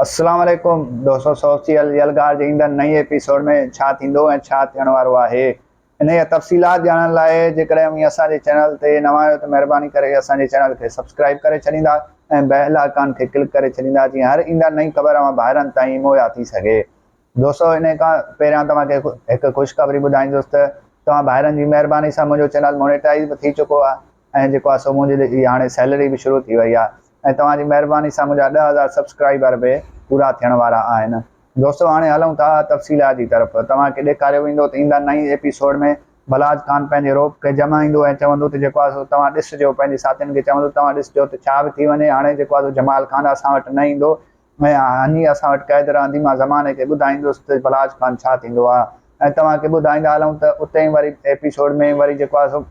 السلام عليڪم دوستو سوسيل يلغار جي ايندڙ نئين ايپيسوڊ ۾ ڇا ٿيندو ۽ ڇا ٿيڻ وارو آهي انهيء تفصيلات ڄاڻڻ لاء جيڪڏهن اوهين اسان جي چينل تي نوان آهيو ته مهرباني ڪري اسان جي چينل کي سبسڪرائيب ڪري ڇڏيندا ۽ بيل آئڪان کي ڪلڪ ڪري ڇڏيندا جيئن هر ايندڙ نئين خبر اوهان ڀائرن تائين مهيا ٿي سگهي. دوستو انهي کان پهريان توهان کي هڪ خوشخبري ٻڌائيندس ته توهان ڀائرن جي مهرباني سان منهنجو چينل مونيٽائيز به ٿي چڪو آهي ۽ جيڪو آهي سو منهنجي هاڻي سيلري به شروع ٿي وئي آهي ۽ توهان جي مهرباني سان منهنجا 10,000 سبسڪرائيبر به پورا ٿيڻ وارا آهن. دوستو هاڻي هلون ٿا تفصيلات جي طرف. توهان کي ڏيکاريو ويندو ته ايندڙ نئين ايپيسوڊ ۾ بلاج خان پنهنجي روپ کي جمائيندو ۽ چوندو ته جيڪو آهي سو توهان ڏسجو پنهنجي ساٿين کي چوندو توهان ڏسجو ته ڇا به ٿي وڃي هاڻي جيڪو آهي سو جمال خان اسان وٽ نه ايندو ۽ هني اسان وٽ قيد رهندي مان زماني کي ٻڌائيندس ته بلاج خان ڇا ٿيندو آهي ۽ توهان کي ٻڌائيندا هلون ته اتي ئي وري ايپيسوڊ ۾ وري جيڪو آهي سو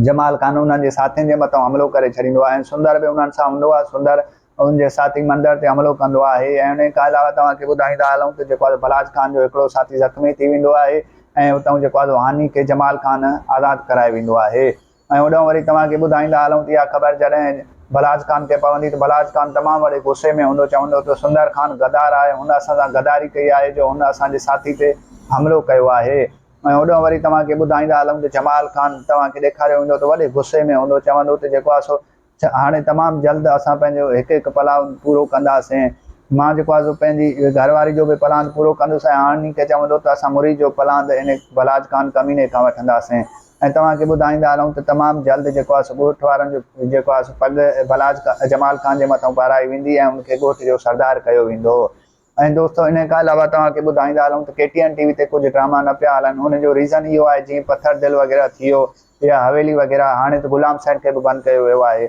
جمال خان انهن جي ساٿين جي مٿان حملو ڪري ڇڏيندو آهي ۽ سندر به انهن سان هوندو آهي. سندر ان جي ساٿي مندر تي حملو ڪندو آهي ۽ انهي کان علاوه توهان کي ٻڌائيندا هلون ته جيڪو آهي بلاچ خان جو هڪڙو ساٿي زخمي ٿي ويندو آهي ۽ اتان جيڪو آهي هاني کي جمال خان آزاد ڪرائي ويندو آهي ۽ هوڏانهن وري توهان کي ٻڌائيندا هلون ته اها خبر جڏهن بلاچ خان کي پوندي ته بلاچ خان تمام وڏي غصي ۾ هوندو چوندو ته سندر خان غدار آهي هن اسان سان غداري ڪئي آهي جو هن اسان جي ساٿي تي حملو ڪيو آهي. ۽ هوڏانهن وري توهان کي ٻڌائيندا هلون ته جمال خان توهان کي ڏيکاريو ويندو ته وڏي غصي ۾ هوندو چوندو ته جيڪو آهي سو هاڻي تمام جلد اسان پنهنجو هڪ هڪ پلاند پورو ڪنداسين مان جيڪو آهي سو پنهنجي گهر واري جو به پلاند پورو ڪندس ۽ هاڻي کي چوندو ته اسان مريد جو پلاند ان بلاج خان ڪميني کان وٺنداسين ۽ توهان کي ٻڌائيندا هلون ته تمام جلد جيڪو آهي سو ڳوٺ وارن جو جيڪو آهي سو پڳ بلاج جمال خان جي مٿان پارائي ويندي ۽ ان کي ڳوٺ جو سردار ڪيو ويندو. ۽ دوستو انهي کان علاوه توهان کي ٻڌائيندا هلون ته ڪي ٽي اين ٽي وي تي ڪجهه ڊراما نه پيا هلن ان جو ريزن اهو آهي جيئن پٿر دل وغيره ٿي ويو يا حويلي وغيره هاڻي ته غلام حسين کي به بند ڪيو ويو آهي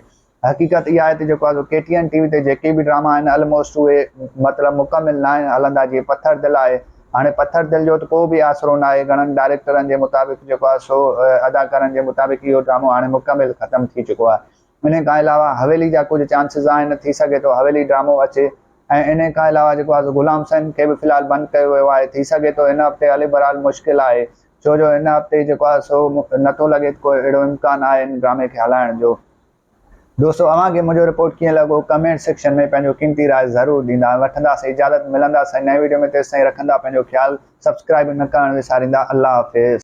حقيقت اها آهي ته جيڪو آهي سو ڪي ٽي اين ٽي وي تي جيڪي به ڊراما آهن الموسٽ اهي مطلب مڪمل نه آهن هلندا جيئن پٿر دل آهي هاڻي پٿر دل جو ته ڪو به آسرو نه آهي گهڻن ڊائريڪٽرن جي مطابق جيڪو آهي سو اداڪارن جي مطابق اهو ڊرامو هاڻي مڪمل ختم ٿي چڪو آهي انهي کان علاوه حويلي جا ڪجهه چانسز آهن ٿي سگهي ٿو حويلي ڊرامو اچي ۽ انهي کان علاوه جيڪو آهي سو غلام حسين کي به في الحال بند ڪيو ويو آهي ٿي سگهي ٿو هن هفتي هلي بهرحال مشڪل آهي ڇو جو هن هفتي جيڪو آهي سو نٿو لڳي ته ڪو اهڙو امڪان آهي هن ڊرامي کي هلائڻ جو. دوستو اوهان کي منهنجو رپورٽ ڪيئن لڳو ڪمينٽ سيڪشن ۾ پنهنجو قيمتي راء ضرور ڏيندا ۽ وٺنداسين اجازت ملنداسين نئين ويڊيو ۾ تيستائين رکندا پنهنجو خيال سبسڪرائب نه ڪرڻ وساريندا الله حافظ.